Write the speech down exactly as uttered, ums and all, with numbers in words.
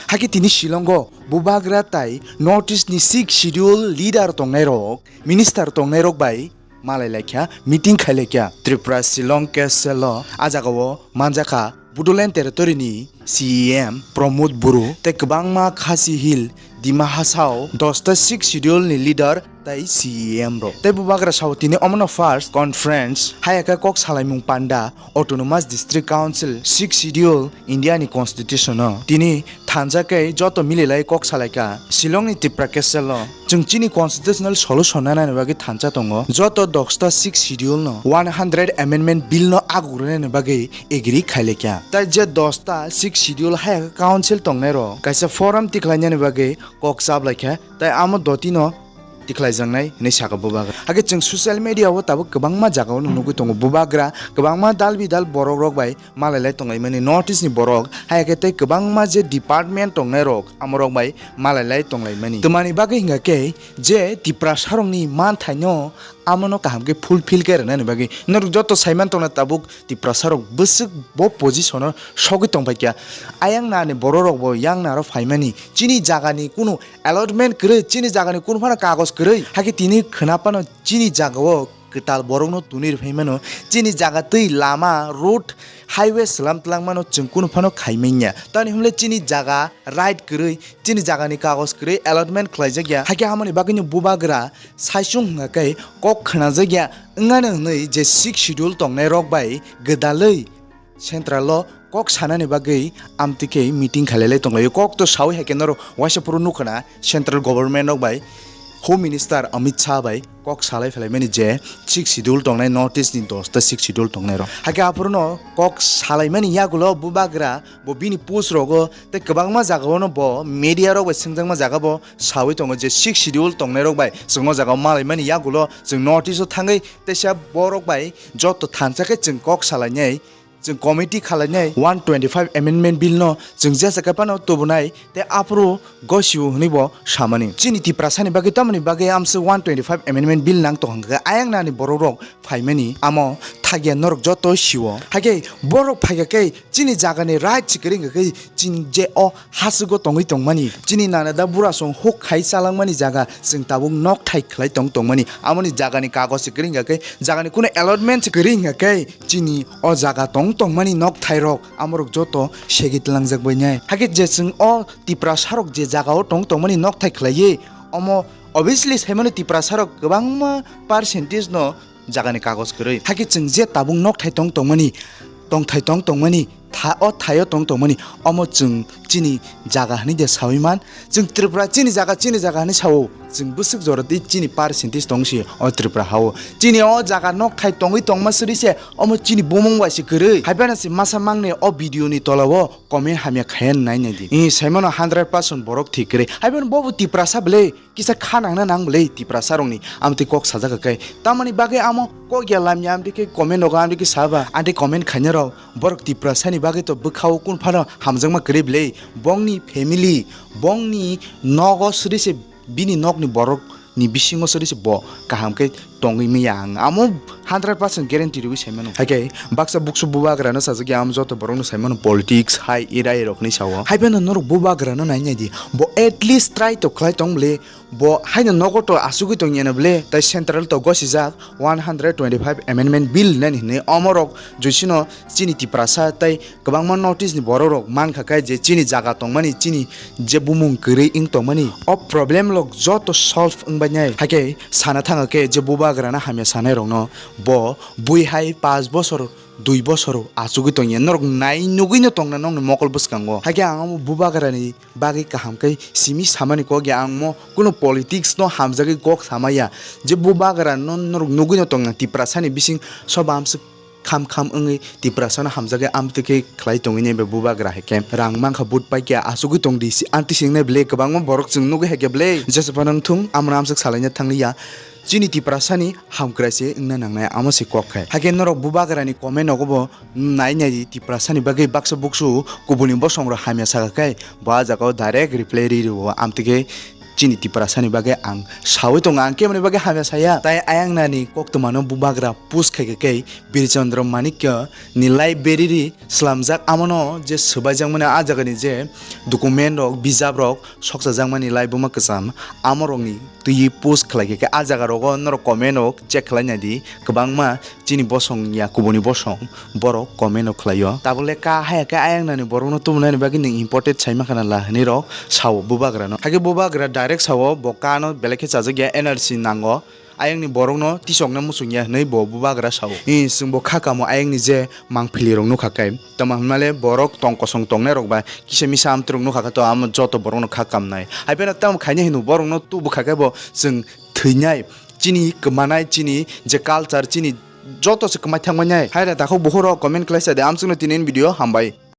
Hakhe tini Shillongo bubagra tai North East ni Sixth Schedule leader tongnairok, minister tongnairok bai malai laikha, meeting khai laikha. Tripura Shillong Castle o a jagao manjakha Bodoland Territory ni C E M Pramod Bru tei kwbangma Khasi Hill, Dima Hasao, dosta Sixth Schedule ni leader tei C E M rok. Tei bubagra sao tini omono first conference hayakhe kok salaimung panda Autonomous District Council Sixth Schedule India ni Constitution o tini thansa khe joto mililai kok salaikha. Shillong ni Tipra Castle o chwng chini constitutional solution nanani bagwi thansa tongo. Joto dosta Sixth Schedule no one hundred Amendment Bill no agugrwnani bagwi agree khailaikha. Tai je dosta Sixth Schedule hayakhe council tongnairok kaisa forum tikhlainani bagwi kok chaplaikha. Tai amo dotino tikhlaijaknai hinwi saka bubagra. Hakhe chwng social media o tabuk kwbangma jagao no nugwi tongo bubagra, kwbangma dal bidal borok rok bai malai lai tonglaimani North East ni borok, hai khe tei kwbangma je department tongnai rok amorok bai malai lai tonglaimani. Twmani bagwi hingkha khe je Tiprasa rokni manthaino amono kaham khe fulfill khe rwnani bagwi norok joto saiman tongna tabuk Tiprasa rok bwswk bo position o sogwi tongpaikha. Ayang nani borok rok bo yang naro phaimani chini jagani kunu allotment kwrwi, chini jagani kunu phano kagoj kwrwi. Hakhe tini khwna phano chini jagao kwtal borokno tuni rwphai mano, chini jaga twi lama, road, highway swlam twlang mano chwng kunu phano khai manya. Tamni hwnle chini jaga right kwrwi, chini jagani kagoj kwrwi allotment khlaijak ya. Hakhe amoni bagwino bubagra saichung hwnkha khe kok khwnajak ya wngnani hwnwi je Sixth Schedule tongnai rok bai gwdalwi Central o kok sanani bagwi amtwi khe meeting khalai lai tonglaio. Kok to sawi hai khe norok waisa phuru nukha na central government rok bai Home Minister Amit Shah bai kok salai phelaimani je Sixth Schedule tongnai North East ni dosta Sixth Schedule tongnai rok. Hakhe aphuru no kok salaimani yagulo bubagra bo bini post rogo tei kwbangma jagao no bo media rok bai swngjakma jaga bo sawi tongo je Sixth Schedule tongnai rok bai chwng o jaga o malaimani yagulo chwng North East o thangwi teisa borok bai joto thansa khe chwng kok salainai. Chwng committee khalainai one twenty five Amendment Bill no chwng jesa khe phano tubunai tei aphuru gosio hwnwi bo samani. Chini Tiprasani bagwi tamoni bagwi amse one twenty five Amendment Bill nang tong hwnkha khe ayang nani borok rok phaimani amo thagya norok joto sio. Hakhe borok phaikha khe chini jagani right se kwrwi hwnkha khe chini je o hasugo tongwi tongmani. Chini nana da bura song huk khai chalangmani jaga chwng tabuk nok thai khlai tong tongmani. Amoni jagani kagoj se kwrwi hwnkha khe jagani kuno allotment se kwrwi hwnkha khe chini o jaga tong tongmani nok thai rok amorok joto segi tlangjak bai nai. Hakhe je chwng o Tiprasa rok je jaga o tong tongmani nok thai khlaiwi omo obviously saimano Tiprasa rok kwbangma percentage no jagani kagoj kwrwi. Hakhe chwng je tabuk nok thai tong tongmani, tong thai tong tongmani, tha-, o thaio tong tongmani, omo chwng chini jaga hwnwi de sawi man. Chwng Tripura chini jaga, chini jaga hwnwi sao. Chwng bwswk jora tei chini percentage tong si o Tripura hao. Chini o jaga nok thai tongwi tongma suri se, omo chini bumung bai se kwrwi. Hai phano se masa mangne o video ni tola o comment hamya khaya nai nai di. I saimano hundred percent borok thik kwrwi. Hai phano bobo Tiprasa bwle. Kisa kha nangna nang bwlai Tiprasa rokni amtwi kok sajak khe. Tamoni bagwi amo kok ya lamya amtwi khe comment rogo amtwi khe saba. Amtwi comment khaina rok borok Tiprasani bagwi to bwkhao kun phano hamjakma kwrwi bwlai. Bongni family, bongni nogo suri se bini nokni borok ni bisingo suri se bo kaham khe tongwi maya ang. Amo hundred percent guarantee rwi saimano. Hakhe baksa buksu bubagra no sajak ya, amo joto borok no saimano politics hai irai rok ni sao. Hai phano norok bubagra no nai nai di. Bo at least try to khlai tong bwlai. Bo haino nogo to asugwi tongya na bwle, tai central to gosijak one hundred twenty five Amendment Bill nani hinwi omorok joisino chini Tiprasa tai kwbangma North East ni borok rok mankha khe je chini jaga tongmani, chini je bumung kwrwi wng tongmani, o problem rok joto solve wng bai nai. Hakhe sana thangkha khe je bubagra no hamya sanai rok no bo bui hai panch bosor dui bosor asugwi tongya, norok nai nugwi no tongna nokni mokol bwskango. Hakhe ang omo bubagra ni bagwi kaham khe simi samani kok ya, ang mo kuno politics no hamjagwi kok sama ya. Je bubagra no norok nugwi no tongna Tiprasa ni bising soba amswk kham kham wngwi Tiprasa no hamjagwi amtwi khe khlai tongwi nai be bubagra hai khe rang mankha but paikya asugwi tongdi si anti singnai bwle kwbangma borok chwng nugwi hai khe bwle jesa phano wngthung amo no amswk salaina thangli ya. Chini Tiprasa ni hamkrai se wngna nangnai, amo se kok khai. Hakhe norok bubagra ni comment nogo bo nai nai di, Tiprasa ni bagwi baksa buksu kubuni bosong rok hamya saka khai, bo ah jaga o direct reply ri rwo, amtwi khe Chini Tiprasani bagwi ang sawi tongo, ang keboni bagwi hamya saya. Tai ayang nani koktwmano bubagra post khaikha khe Birchandra Manikya ni library slamjak, amono je swbaijakmani, ah jagani je document rok, bijap rok sokchajakmani lai buma kwcham, amorokni twiwi post khlaikha khe, ah jaga rogo norok comment rok check khlai naidi, kwbangma chini bosong ya kubuni bosong borok comment rok khlaio. Tabole ka haya khe ayang nani borokno tubunani bagwi nwng important sai mankha na la hinwi rok sao bubagrano. Hakhe bubagra direct sao bo kano belai khe chajak ya, N R C nango, ayangni borokno tisokna muchung ya hinwi bo bubagra sao. Hi, chwngbo kha kamo ayangni je mangpili rok nukha khe. Tamo hinmale borok tong kosong tongnai rok ba kisa misa amtwrwk nukha khe to amo joto borokno kha kamnai. Hai phano tamo khaina hino borokno tubu kha khe bo chwng thwinai, chini kwmanai, chini je culture, chini joto se kwmai thangmani. Hai da takhuk bukhuk rok comment khlai sa de, amsukno tini video hambai.